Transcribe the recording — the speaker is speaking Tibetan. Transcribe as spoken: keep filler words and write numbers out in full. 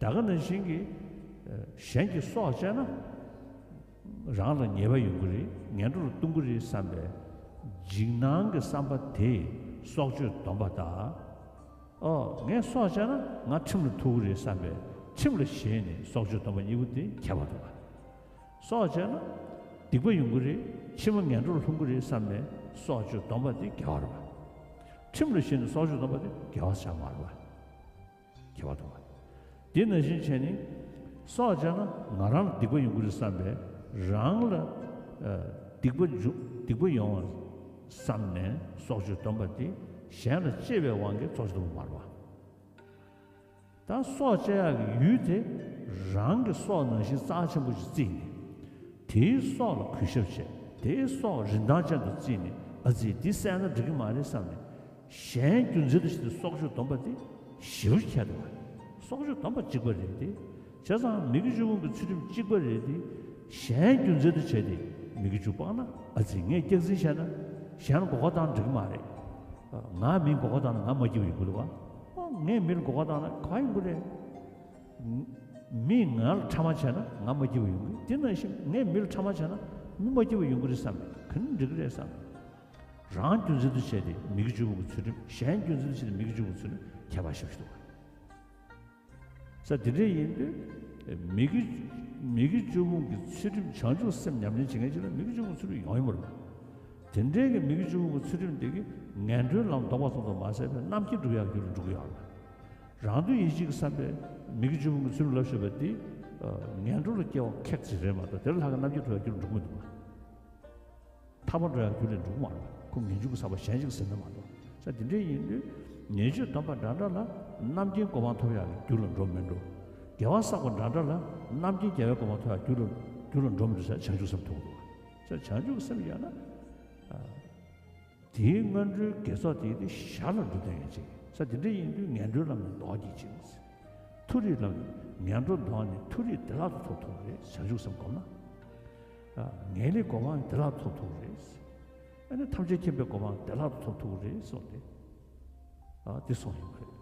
ད་ག་ནང་བཞིན་གྱི་གཞན་གྱི་སྲོག་བཅད་ན་རང་ལ་ཉེས་པ་ཡོང་གི་རེད། ངན་འགྲོ་ལ་ལྟུང་གི་རེད་བསམ་པའི་འཇིགས་སྣང་གི་བསམ་པ་དེས་སྲོག་གཅོད་སྡོམ་པ་དང་། ཨོ་ངས་སྲོག་བཅད་ན་ང་ཁྲིམས་ལ་ཐུག་གི་རེད་བསམ་པའི་ཁྲིམས་ལ་ཞེན་ནས་སྲོག་གཅོད་སྡོམ་པ་གཉིས་པོ་དེ་ཁྱད་པར་འདུག་ག་སྲོག་བཅད་ན་སྡིག་པ་ཡོང་གི་རེད། ཕྱི་མ་ངན་འགྲོ་ལ་ལྷུང་གི་རེད་བསམ་ནས་སྲོག་གཅོད་སྡོམ་པ་དེ་དགེ་བ་རེད་པ། ཁྲིམས་ལ་ཞེན་ནས་སྲོག་གཅོད་སྡོམ་པ་དེ་དགེ་བ་ཆགས་མ་རེད་པ། ཁྱད་པར་འདུག་པ། དེ་ནང་བཞིན་བྱས་ནས་སྲོག་བཅད་ན་ང་རང་ལ་སྡིག་པ་ཡོང་གི་རེད་བསམ་པས་རང་ལ་ཨ་སྡིག་པ་འཇུ་སྡིག་པ་ཡོང་བ་བསམ་ནས་སྲོག་གཅོད་སྡོམ་པ་དེ་གཞན་ལ་གཅེས་པའི་དབང་གིས་སྲོག་གཅོད་སྡོམ་པ་མ་རེད་པ། ད་སྲོག་བཅད་ཡག་གི་ཡུལ་དེ་རང་གི་སྲོག་ནང་བཞིན་རྩ་ཆེན་པོ་ཞིག་བརྩིས་ནས། དེའི་སྲོག་ལ་གུས་ཞབས་བྱས། དེའི་སྲོག་རིན་ཐང་ཅན་དུ་བརྩིས་ནས། ཨ་ཙི་འདི་བསད་ན་འགྲིག་གི་མ་རེད་བསམ་ནས། གཞན་རྒྱུ་མཚན་དུ་བྱས་ཏེ་སྲོག་གཅོད་སྡོམ་པ་དེ་ཞེ་པོ་ཁྱད་འདུག་པ། སྲོག་གཅོད་སྡོམ་པ་གཅིག་པ་རེད་དེ། བྱས་ཙང་མི་དགེ་བཅུ་སྤོང་གི་ཚུལ་ཁྲིམས་གཅིག་པ་རེད་དེ། གཞན་རྒྱུ་མཚན་དུ་བྱས་ཏེ་མི་དགེ་བཅུ་སྤངས་ན། ཨ་ཙི་ངས་སྐྱག་རྫུན་བཤད་ན་གཞན་ལ་མགོ་སྐོར་བཏང་ན་འགྲིག་གི་མ་རེད། ང་མིའི་མགོ་སྐོར་བཏང་ན་ང་མ་སྐྱིད་པ་ཡོང་གི་འདུག་ག་ཨོ་ངས་མི་ལ་མགོ་སྐོར་བཏང་ན་ག་ཡོང་གི་རེད། མིས་ང་ལ་ཕྲ་མ་བྱས་ན་ང་མ་སྐྱིད་པ་ཡོང་གི། དེ་ནང་བཞིན་ངས་མི་ལ་ཕྲ་མ་བྱས་ན་མི་མ་སྐྱིད་པ་ཡོང་གི་རེད་བསམ་ནས། ག་ནས་འགྲིག་གི་རེད་བསམ་ནས། རང་རྒྱུ་མཚན་དུ་བྱས་ཏེ་མི་དགེ་བཅུ་སྤོང་གི་ཚུལ་ཁྲིམས། གཞན་རྒྱུ་མཚན་དུ་བྱས་ཏེ་མི་དགེ་བཅུ་སྤོང་གི་ཚུལ་ཁྲིམས་ཁྱད་པར་ཞེ་པོ་ཞིག་འདུག་ག་ས་དེ་འདྲ་ཡིན་དུས་མི་དགེ་མི་དགེ་བཅུ་སྤོང་གི་ཚུལ་ཁྲིམས། བྱང་ཆུབ་སེམས་ཉམས་ལེན་བྱེད་མཁན་ཅིག་ལ་མི་དགེ་བཅུ་སྤོང་གི་ཚུལ་ཁྲིམས་ཡོང་ཡི་མ་རེད་པ། དེ་འདྲའི་གི་མི་དགེ་བཅུ་སྤོང་གི་ཚུལ་ཁྲིམས་དེ་གིས་ངན་འགྲོའི་ལམ་ལྡོག་པ་ཙམ་དུ་མ་ཟད་པའི་རྣམ་མཁྱེན་སྒྲུབ་ཡག་རྒྱུ་ལ་འགྲོ་གི་ཡོད་རེད་པ། རང་དོན་ཡིད་བྱེད་ཀྱི་བསམ་པས་མི་དགེ་བཅུ་སྤོང་གི་ཚུལ་ཁྲིམས་ལབ་བཞག་པ་དེ་ངན་འགྲོ་ལ་སྐྱེ་བ་ཁེགས་ཅིག་རེད་མ་གཏོགས། དེ་ལ་ལྷག་གི་རྣམ་མཁྱེན་སྒྲུབ་ཡག་རྒྱུ་ལ་འགྲོ་གི་མི་འདུག་པ། ཐར་པ་འགྲོ་ཡག་རྒྱུ་ལ་འགྲོ་གི་མ་རེད་པ། ཁོ་ངེས་འབྱུང་གི་ཟག་པ་གཞན་ཞིག་ཟིན་ན་མ་གཏོགས། ས་དེ་འདྲ་ཡིན་དུས་ཉེས་སྤྱོད་སྡོམ་པ་འདྲ་འདྲ་ལ་རྣམ་མཁྱེན་གོ་འཕང་ཐོབ་ཡག་གི་རྒྱུ་ལ་འགྲོ་མི་འགྲོ། དགེ་བ་བསགས་པ་འདྲ་འདྲ་ལ་རྣམ་མཁྱེན་རྒྱལ་བའི་གོ་འཕང་ཐོབ་ཡག་རྒྱུ་ལ་རྒྱུ་ལ་འགྲོ་མི་འགྲོ་ཟེར་བྱང་ཆུབ་སེམས་ཐོབ་འདུག་པ། ས་བྱང་ཆུབ་སེམས་ཡོད་ན། ཨ། དེའི་སྔོན་འགྲོའི་དགེ་ཚོགས་དེ་དེ་ཞར་ལ་འགྲོ་དོན་ཡོད་ཅིང་། ས་དེ་འདྲ་ཡིན་དུས་ངན་འགྲོའི་ལམ་ནས་ལྡོག་གྱིས་ཤིག་མཐོ་རིས་ལམ་ནས། ངན་འགྲོ་ལྡོག་ནས་མཐོ་རིས་བདེ་བླག་ཏུ་ཐོབ་ཐུབ་ཀྱི་རེད། བྱང་ཆུབ་སེམས་སྒོམ་ན། ཨ། ངེས་ལེགས་གོ་འཕང་བདེ་བླག་ཏུ་ཐོབ་ཐུབ་ཀྱི་རེད། ཨ་ནི་ཐམས་ཅད་མཁྱེན་པའི་གོ་འཕང་བདེ་བླག་ཏུ་ཐོབ་ཐུབ་ཀྱི་རེད་གསུངས་ཏེ། ཨ། དེ་གསུངས་ཡོད་པ་རེད།